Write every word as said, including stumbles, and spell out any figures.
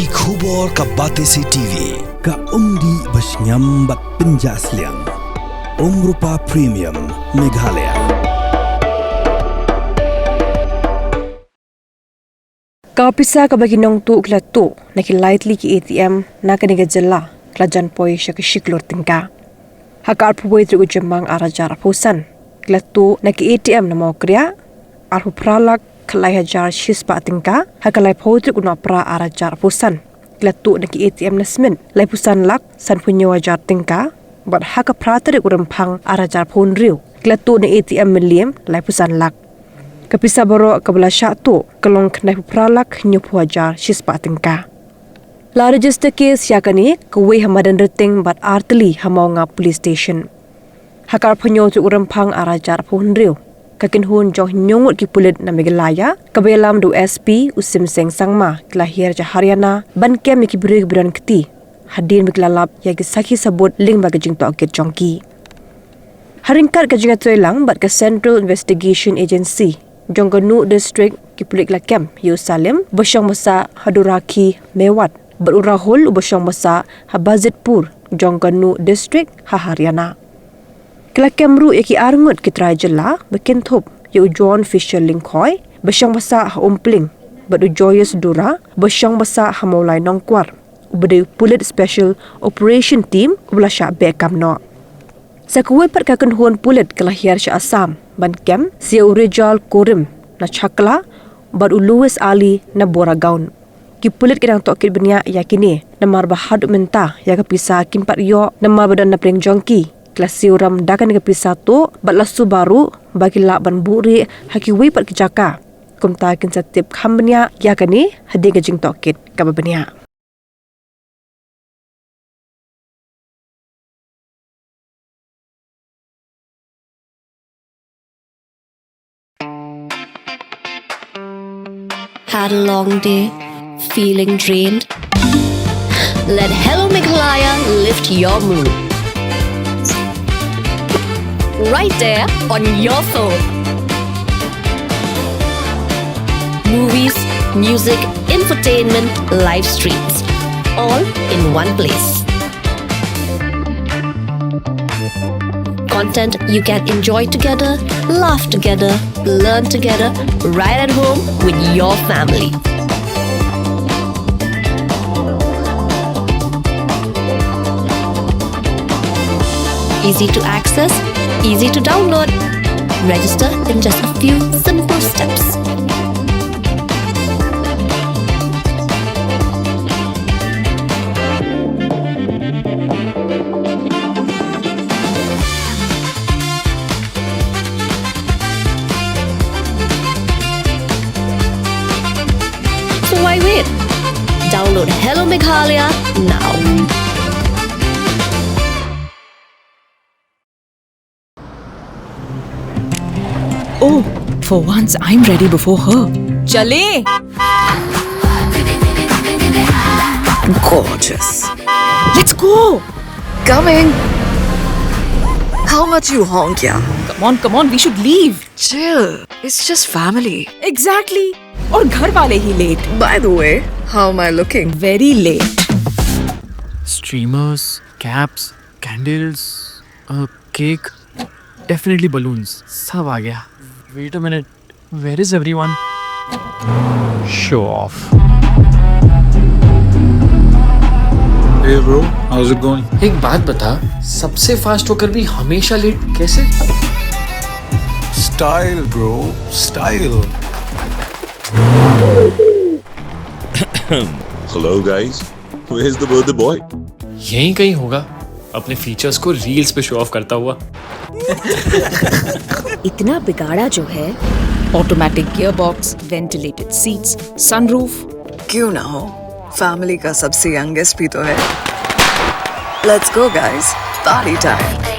Ki khubor ka Batesi T V. Ka umdih ba shngiam bad pynjah sliang. Umrupa Premium Meghalaya. Ka pisa kaba ki nongtuh ki la tuh na ki lai tylli ki A T M na kane ka jylla ka la jan poi sha ka shi klur tyngka. Ha ka arphew wei tarik u Jymmang ar hajar arphew san, ki la tuh na ki A T M na Mawkriah arphew phra lak khatlai hajar shispah tyngka, ha ka laiphew tarik u Nohprah ar hajar arphew san, ki la tuh na ki A T M na Smit laiphew san lak sanphew hynñiew hajar tyngka, bad ha ka phra tarik u Rymphang ar hajar arphew hynriew, ki la tuh na A T M Mylliem laiphew san lak. Ka pisa baroh kaba la shah tuh ka long khyndaiphew phra lak hynñiewphew hajar shispah tyngka. La register case ïa kane, kawei ha Madanrting bad ar tylli ha Mawnga Police Station. Ha ka arphew hynñiew tarik u Rymphang ar hajar arphew hynriew, ka kynhun jong hynñiew ngut ki pulit na Meghalaya kaba ïalam da u S P u Simseng Sangma ki la hiar sha Haryana ban kem ïa ki briew kiba don kti, hadien ba ki la lap ïa ki sakhi sabut lyngba ka jingtohkit jong ki. Ha ryngkat ka jingïatreilang bad ka Central Investigation Agency jong ka Nuh District, ki pulit ki la kem ïa u Salim uba shong basa ha Dorakhi, Mewat, bad u Rahul uba shong basa ha Bazitpur jong ka Nuh District ha Haryana. Ki la kem ruh ïa ki ar ngut ki trai jylla ba kynthup ïa u John Fisher Lyngkhoi uba shong basa ha Umpling, bad u Joyous Dura uba shong basa ha Mawlai Nongkwar, uba dei u pulit Special Operation Team uba la shah beh kam noh. Sa kawei pat ka kynhun pulit ka la hiar sha Assam ban kem sa ïa u Rijal Korim na Chakla bad u Louis Ali na Boragaon. Ki pulit ki dang tohkit bniah ïa kine namar ba haduh mynta ïa ka pisa kim pat ïoh namar ba don na pdeng jong ki. Ki la siew ram da kane ka pisa tuh bad la suba ruh ba ki lah ban buhrieh ha kiwei pat ki jaka. Kumta kin sa tip kham bniah ïa kane hadien ka jingtohkit kaba bniah. Had a long day? Feeling drained? Let Hello Meghalaya lift your mood. Right there on your phone. Movies, music, entertainment, live streams, all in one place. Content you can enjoy together, laugh together, learn together, right at home with your family. Easy to access, easy to download. Register in just a few simple steps. So why wait? Download Hello Meghalaya now. Oh, for once I'm ready before her. Chale! Gorgeous. Let's go! Coming. How much you honk, yeah? Come on, come on, we should leave. Chill. It's just family. Exactly. और घर वाले ही late. By the way, how am I looking? Very late. Streamers, caps, candles, a cake, definitely balloons. सब आ गया. Wait a minute. Where is everyone? Show off. Hey bro, how's it going? एक बात बता, सबसे फास्ट होकर भी हमेशा लेट कैसे? Style bro, style. Hello guys, where's the birthday boy? यहीं कहीं होगा, अपने फीचर्स को रील्स पे शो ऑफ करता हुआ. इतना बिगाड़ा जो है. Automatic gearbox, ventilated seats, sunroof. क्यों ना हो, फैमिली का सबसे यंगेस्ट भी तो है. Let's go guys, party time.